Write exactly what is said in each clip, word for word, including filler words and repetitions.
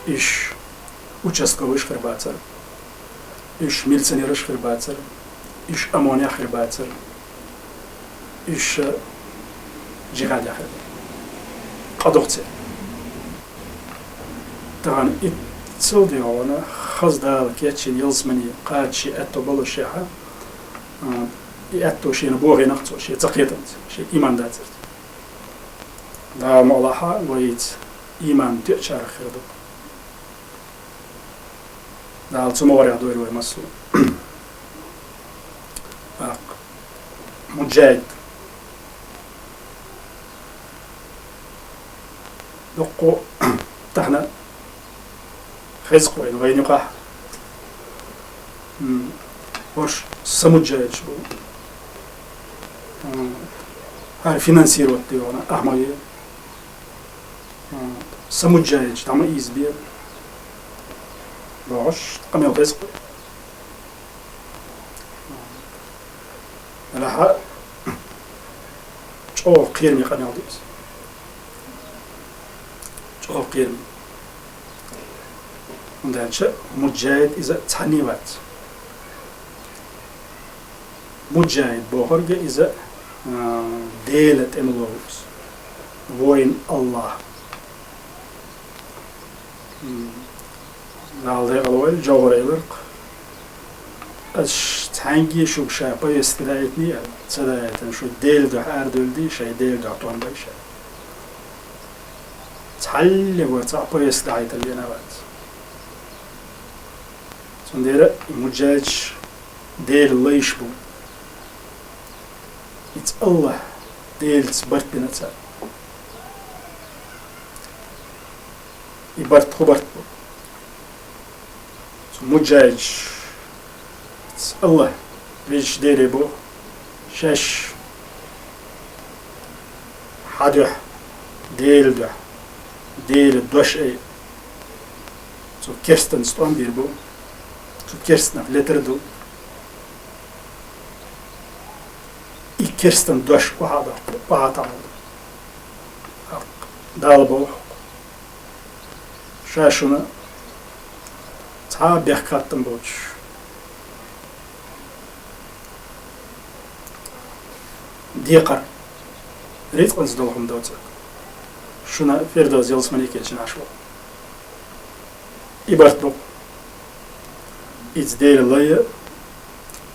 Уж участковыйш хир бацар, уж милиционераш хир бацар, уж ОМОНех хир бацар, уж джихадех хир бацар. Къа дохци. Тахан итт цал дегӀана хаза Дала кечйина ялсмани кхача ший аьтто балушехьа, а, и аьтто шийна бохийна цо, ше ца кхетамца, ше иман дацарца. Дала ма Аллахь, вайца иман тоъачарах хир ду. Дала цу могӀарех дойла вай массо а. ТӀаккха муджахӀид. Дуккха тахан хеза-кх вайна, вайна юкъахь. М, хӀорш са муджахӀидаш бу. М, хӀара финансировать де вахана, ахмаге. М, са муджахӀидаш дӀа ма ийзабе. Бохуш, къамел хеза-кх вай. Делахь а чӀогӀа кхераме къамел ду иза. ЧӀогӀа кхераме. ХӀунда аьлча муджахӀид иза цхьанне вац. МуджахӀид бохург иза, а, Делан тӀемало ву иза. Воин Аллаха. М. Дала декъала войла, жовхӀар элира-кх: «Ас цхьаьнгге шуга ша повестка даийтиний?» — аьлла. «Ца даийтина, шу Делан духьа арадевлла дий, шоай Делан духьа тӀом бой ша». Цхьаллигвар цхьа а повестка дахьийтар лена вац. Цундела и муджахӀидаш Делан лайш бу. Иза Аллахь Делаца барт бина цара. И барт хӀун барт бу? Цу муджахӀидаш, Аллахь, Везачу Деле боху, шаьш хьан дуьхьа, Делан дуьхьа, Делан дош айа. Цу керстанца тӀом бийр бу, цу керстанах летар ду. И керстан дош охьа а доккху, охьа а тӀаьхьа ду. Дала боху: «Ша шуна цхьа а бехк-хаттам боцуш декхар, рицкъанца долу хӀума доцург, шуна Фирдовс ялсамани кечйина Ӏаш ву». И барт бу. Иза Делан лай а,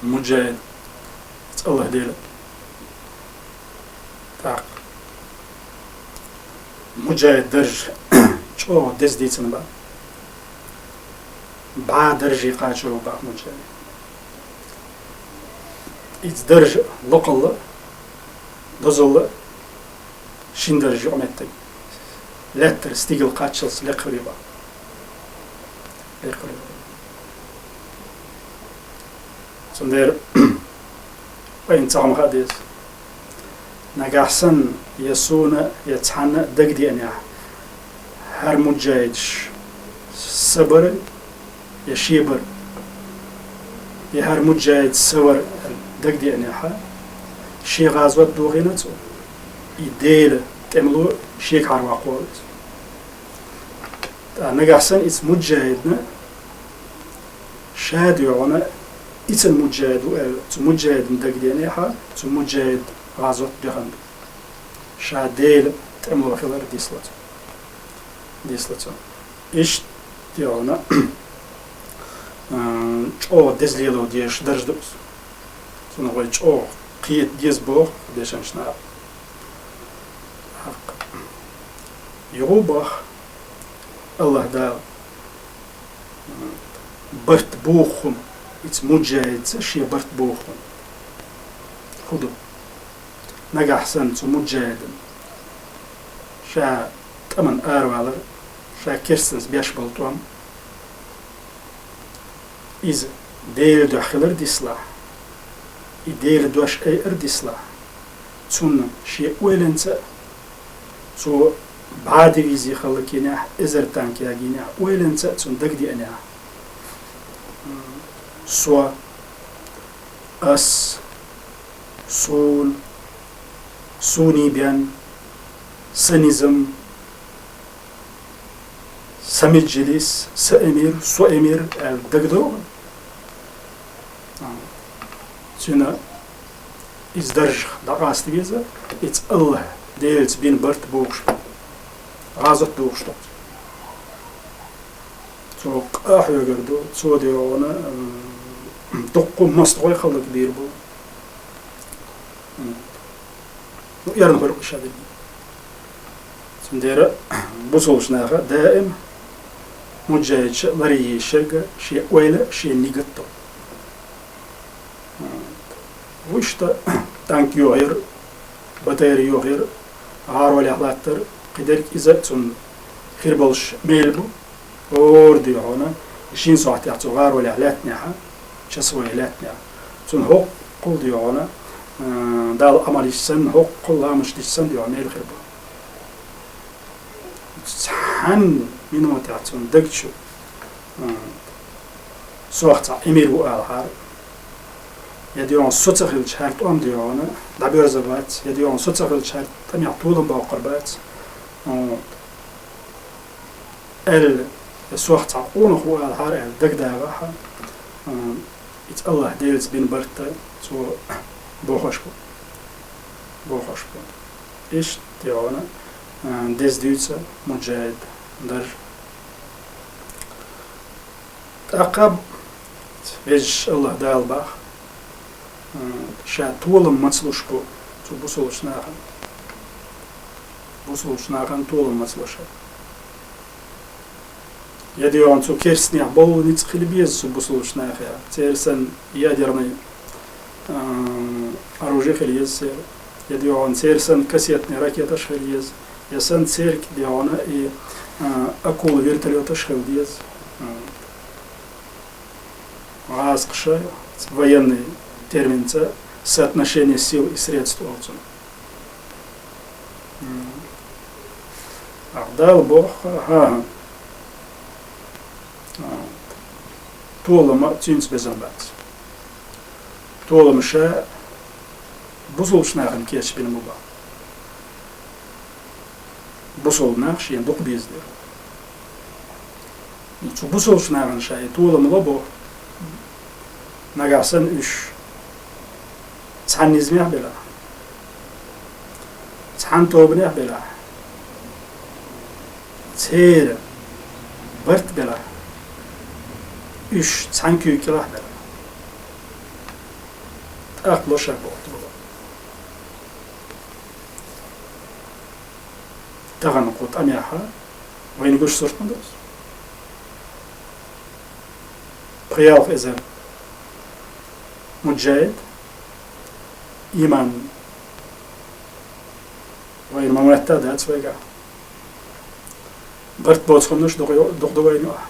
муджахӀид, иза Аллахь Дела. ТӀаккха муджахӀид дарж чӀогӀа деза дийцина бан. БӀе дарже кхачор ву бан муджахӀид. Иза дарж локхалла, дозалла, шин дарж юкъаметтиг. Лаьттара стигала кхаччалц лекха хир ю бан. Лекха хир ю. Цундела вайна цхьа хӀума хаа деза. Нагахь санна я суна, я цхьанна а дагадеанехь, хӀара муджахӀидаш са бара, я шен бара, я хӀара муджахӀид са вара аьлла дагадеанехьа, шен гӀазот дохийна цо, и Делан тӀемало шега хьарваккха волу иза. ТӀаккха нагахь санна иза муджахӀидна ша а доьгӀна, иза муджахӀид ву аьлла, цу муджахӀидна дагадеанехьа, цу муджахӀид гӀазот доьхна ду. Ша Делан тӀемало хилар дисла цо. Дисла цо. Иштта тӀехула, а, чӀогӀа деза лело дезаш дарж ду иза. Цунах вай чӀогӀа кхета деза боху дешнаш наха. ТӀаккха юха боху Аллахь Дала, барт боху хӀума, иза муджахӀидца шен барт боху хӀума. ХӀун ду? Нагахь санна цу муджахӀидна ша тӀамна аравалар, ша керстанца беш болу тӀом, иза Делан дуьхьа хилар дислахь, и Делан дош айар дислахь, цунна шен ойленца а, цо бӀе дивизи хӀаллакйинехь, эзар танк ягийнехь, ойленца а цунна дагадеанехь, со, ас, суна, суний бен, сан низам, Са меджилис, са эмир, со эмир аьлла дагадогӀу. Цуьнан иза даржах дӀакъаста веза, иза АллахӀ Делаца бина барт бохуш бу. ГӀазот дохуш ду. Цо къа хьоьгур ду, цо дегӀана, м, дуккха мостагӀой хӀаллакдийр бу. М. Ну, эрна хуьлу ша дерг. Цундела бусалбачу наха даим муджахӀидаш ларъян еза шерга шен ойла, шен нигат ду. Вуьшта танк йохийра, батарей йохийра, гӀаролехь латтара, кхидерг иза а цунна хир болуш мел бу. ХӀора дегӀана, шина сохьтехь цу гӀаролехь лаьттинехь, часовой лаьттинехь. Цунна хӀоккхул дегӀана, а, Далла Ӏамал йича санна, хӀоккхул ламазаш дича санна дегӀана мел хир бу. Цхьана минотехь цунна даг чу, а, сох цхьа эмир ву алахьара. Я дегӀана со ца хилча хӀара тӀом дегӀана дӀабоьрзур бац, я дегӀана со ца хилча хӀара тӀамехь толам боккхур бац. Вот. Аьлла, я сох цхьа къонах ву алахьара аьлла дагадагӀахь, м, иза АллахӀ Делаца бина барт цо бохуш бу. Бохуш бу. Иштта дегӀана, м, деза дуьйцу муджахӀид дарж. ТӀаккха Везачу АллахӀ Дала боху, м, Ша толам маца луш бу цу бусалбачу нахана. Бусалбачу нахана толам маца луш. Я дегӀана цу керстанех болу ницкъ хила беза цу бусалбачу нахехь. Церан санна ядерный, м, оружие хила еза церан. Я дегӀана церан санна кассетный ракеташ хила еза. Я санна церан дегӀана и, м, акула вертолёташ хила деза. М. ГӀазкхаша военный терминца соотношение сил и средств олу цунах. М. Ахь Дала боху, хӀан-хӀа. А, толам а цуьнца безам бац. Толам ша бусалбачу нахана кечбина ма бу. Бусалба нах шена дукха беза дела. Цу бусалбачу нахана ша и толам ло боху, нагахь санна уьш цхьана низамехь белахь, цхьана тобанехь белахь, церан барт белахь, уьш цхьана куьйга кӀелахь белахь, тӀаккха ло ша боху толам. Тахана кху тӀамехь вайна гуш сурт ма ду иза. Пхи-ялх эзар муджахӀид, иман вайна ма-моьтту дац вайгахь. Барт боцу хӀуманаш дукха ю-, дукха ду вайна юкъахь.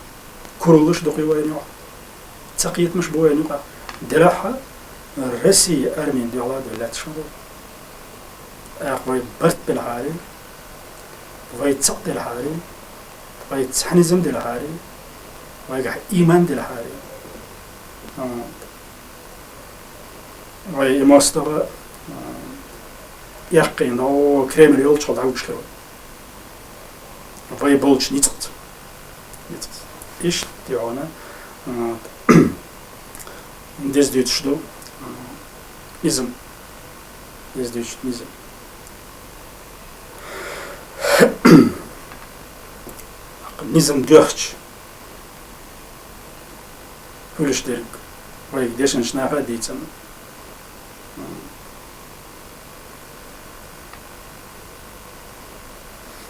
Кураллаш дукха ю вайна юкъахь. Цакхетамаш бу вайна юкъахь. Делахь а Россия армин дуьхьал а ду лаьтташ ма ду. ТӀаккха вай барт белахьара, вай цхьаъ делахьара, вай цхьа низам делахьара, вайгахь иман делахьара. А, вай и мостагӀа, а, эккхийна, о, Кремль йолчухьа дӀагуш хир вай. Вай болчу ницкъаца. Ницкъаца. Иштта йогӀана, а, деза дуьйцуш ду, а, низам. Деза дуьйцуш низам. Низам доьхча, хуьлуш дерг вайга дешначу наха а дийцина.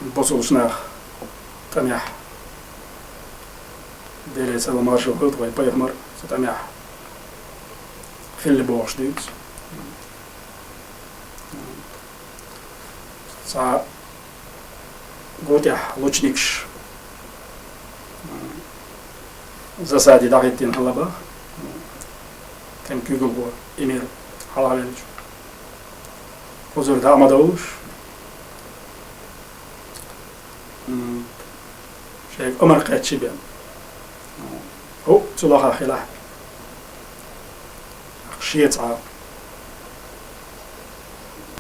Бусалбачу нах тӀамехь, Деле салам-маршалла хуьлда вайн пайхамар, цу тӀамехь хилла бохуш дуьйцу. Цхьа гу тӀехь лучникаш засаде дӀахӀиттийна хилла боху, тхан куьйгалхо эмир хьалхавелча. Кхузара дӀа а ма довлуш, м, шайга омра кхаьчча бен. ХӀу, цу лахахь хилахь. Шен цхьа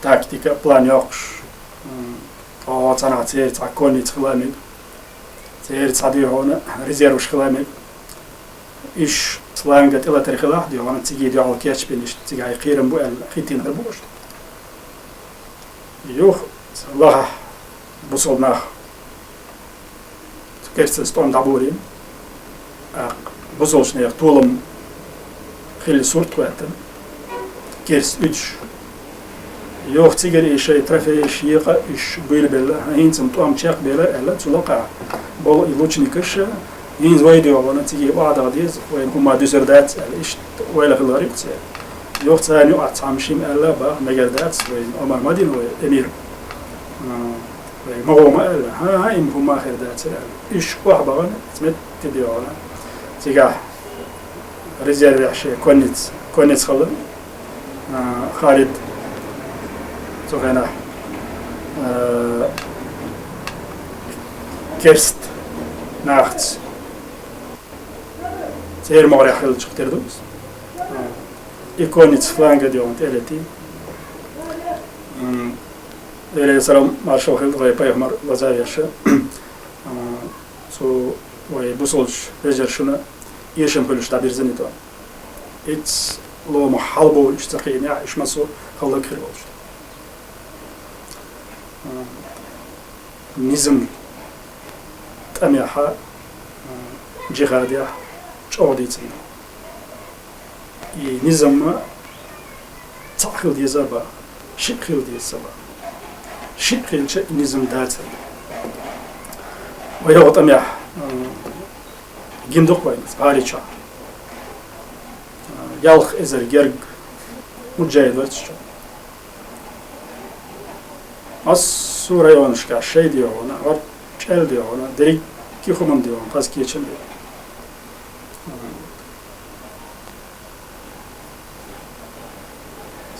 тактика, план йоккхуш, м, о, цхьанхьа церан цхьа конница хила а мега. Церан цхьа дегӀана резерваш хила мег. Иш фланга тӀелатар хилахь дегӀана, цига дегӀал кечбенаш, цига хьай кхерам бу аьлла, хиттийна хир бу оаш. Юха лахахь бусалба нах керстан тӀом дӀаборийна. ТӀаккха бусалбачу нехан толам хилла сурт кхоьттина, керст уьдуш. Юха цигара и шайн трофейш екъа уьш буьйлабелла, хӀинца-м тӀом чекхбелла аьлла, цу лакхахь болу и лучникаш, хӀинца вай дегӀана цига охьадахьа деза, вайна хӀумма дуьсур дац аьлла, иштта ойла хилла гӀарийла церан. Юха царна юкъахь цхьамма шимма аьлла баха, мегар дац, вайна омра ма дина вай, эмир. А, вай ма гӀо ма аьлла, хӀан-хӀа, имма хӀумма хир дацара аьлла. Уьш охьабахана, цу метте дегӀана. Цигахь резервехь шен конниц, конниц хала, а, Халид цу хенахь, а, керст нахаца церан могӀарехь хиллачух тера ду иза. А, и конниц фланга дегӀана тӀелетий. М, Делера салам маршалла хилда вай пайхамар лазавеш. А, цу вай бусалбачу вежаршна эшам хуьлуш дӀабирзина и тӀом. Иццу лома хьалабовлуш ца кхиънехь, уьш массо а хӀаллакьхир волуш ду. Низам тӀамехь, джихадехь чӀогӀа дийцина. И низам цхьаъ хила деза баха, шиъ хила деза баха. Шиъ хилча, и низам дацара. Вай хӀокху тӀамехь, м, гина ду-кх вайна, гӀали чохь. Ялх эзар герга муджахид вара цу чохь. Массо а районашкахь шайн дегӀана, гӀор чӀел дегӀана, дерриг а хӀуманна дегӀана, хаза кечам бира.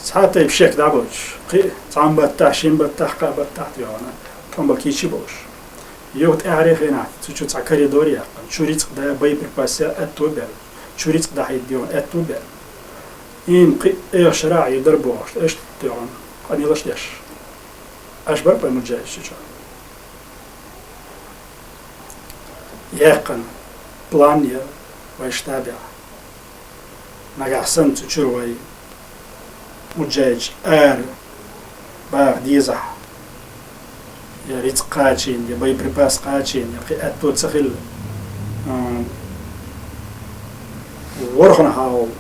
Цхьа тайпа шек дӀабоцуш, кхин а цхьана баттахь, шина баттахь, кхаа баттахь дегӀана, тӀом бан кийча болуш. Юха тӀаьхьарий хенахь цу чу цхьа коридор яьккхина, чу рицкъ дан, боеприпас ян аьтто баьлла, чу рицкъ дахьийта дегӀана аьтто баьлла. Ин кхин а эха шарахь а ю дара бохуш, иштта дегӀана къамелаш деш. Аш бара вай муджахидаш чу чохь. Яьккхина план я вай штабехь. Нагахь санна цу чуьра вай муджахидаш ара баха дезахь, я рицкъ кхачийна, я боеприпас кхачийна, я кхин аьтто ца хилла, м, ворхӀанхьа волу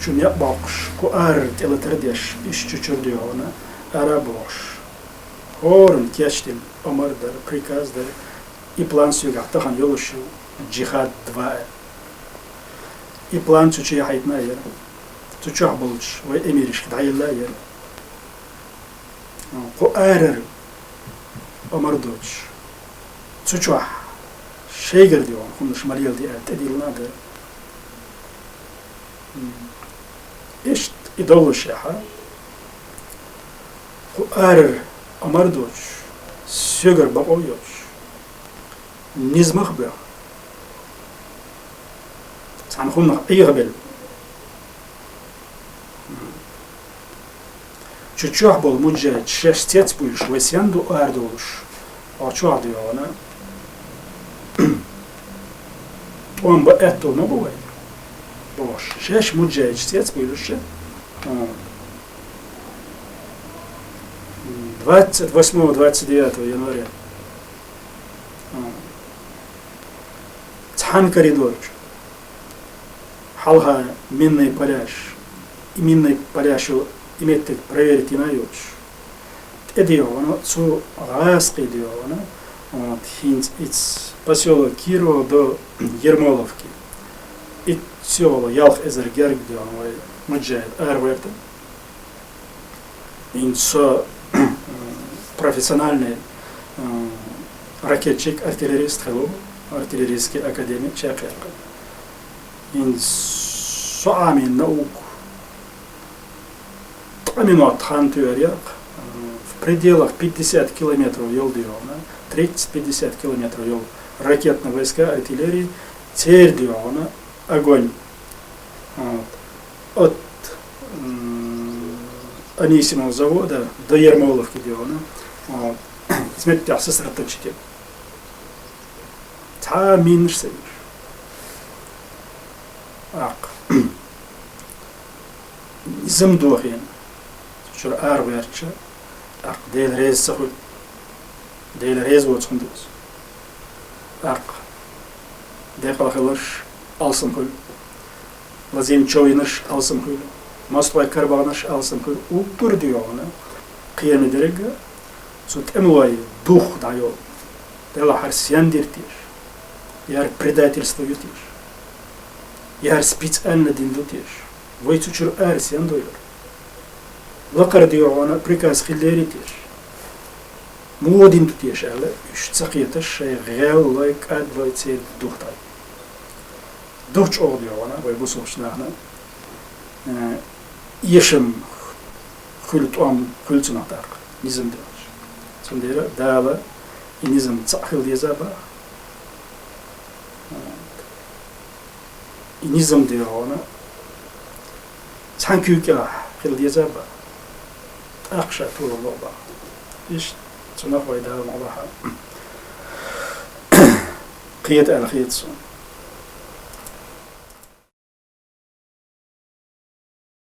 чу некъ боккхуш, кху арара тӀелатар деш, иштта чу чуьра дегӀана ара а бохуш. ХӀоранна кечдина омар дара, приказ дара, и план соьгахь тахана йолуш ю, Джихад два. И план цу чу яхьийтина а яра. Цу чохь болчу вай эмирашка дӀаелла а яра. Кху арара омар доцуш, цу чохь шайгара дегӀана хӀуманаш ма леладе аьлла, тӀедиллина а дара. М. Иштта и доллушехь, кху арара омар доцуш, соьгара бакъо йоцуш, низамах а боьхна, цхьана хӀуманах Ӏехабелла. М. Чу чохь болу муджахидаш шаьш цецбуьйлуш, вай сенна ду арадолуш, хьо чохь дегӀана тӀом бан аьтто ма бу вай, бохуш, шаьш муджахидаш цецбуьйлуш, а, двадцать восьмого, двадцать девятого января, а, цхьана коридор чу. Хьалха минный поляш, и минный поляш йолу и меттиг проверить йина а йоцуш, тӀе дегӀана, цу гӀазкхий дегӀана, вот, хӀинца ица посёлок Кирово до Ермоловки. Иццехула ялх эзар герга дегӀана вай муджахид араваьрта. ХӀинца со профессиональный, м, ракетчик, артиллерист хилла, артиллерийский академи чекхъяьккхина. ХӀинца со Ӏамийна наука ткъа минот хан тоьар яра, м, в пределах пятьдесят километров йолу дегӀана, тридцать-пятьдесят километров йолу ракетные войска, артиллерия, церан дегӀана огонь. Вот. От, м, Анисимова завода до Ермоловки дегӀана, вот, иза меттехь сосредоточить. Хьа минаш сайш. ТӀаккха низам дохийна, цу чура араваьлча, тӀаккха Дела реза ца хуьлу. Дела реза воцу хӀума ду иза. ТӀаккха декъала хиларш алсам хуьлу. Лазийна чов йинарш алсам хуьлу. МостагӀий карабаханарш алсам хуьлу. Уггар а дуьйхьана, кхераме дерг а, цу тӀемалойн дух дӀайолу. Делахь хӀара сен дира теша? Яра предательство ю теша? Яра специально дина ду теша? Вай цу чуьра ара сен дойла? Лакхара дуьйхьана приказ хиллера теша? Муха дина ду теша аьлла, уьш ца кхеташ, шайн гӀеллой, кӀадлой церан дух дӀай. Дух чӀогӀа дуьйхьана вай бусулбачу нахана, э, эшам хуьлу, тӀом хуьлу цунах тӀаккха, низам делахь. Цундела Дала и низам цхьаъ хила деза боху. И низам дуьйхьана цхьана куьйга хила деза боху. ТӀаккха ша толам ло боху. Иштта цунах вай Дала ма вахьа. Кхета аьлла хета суна.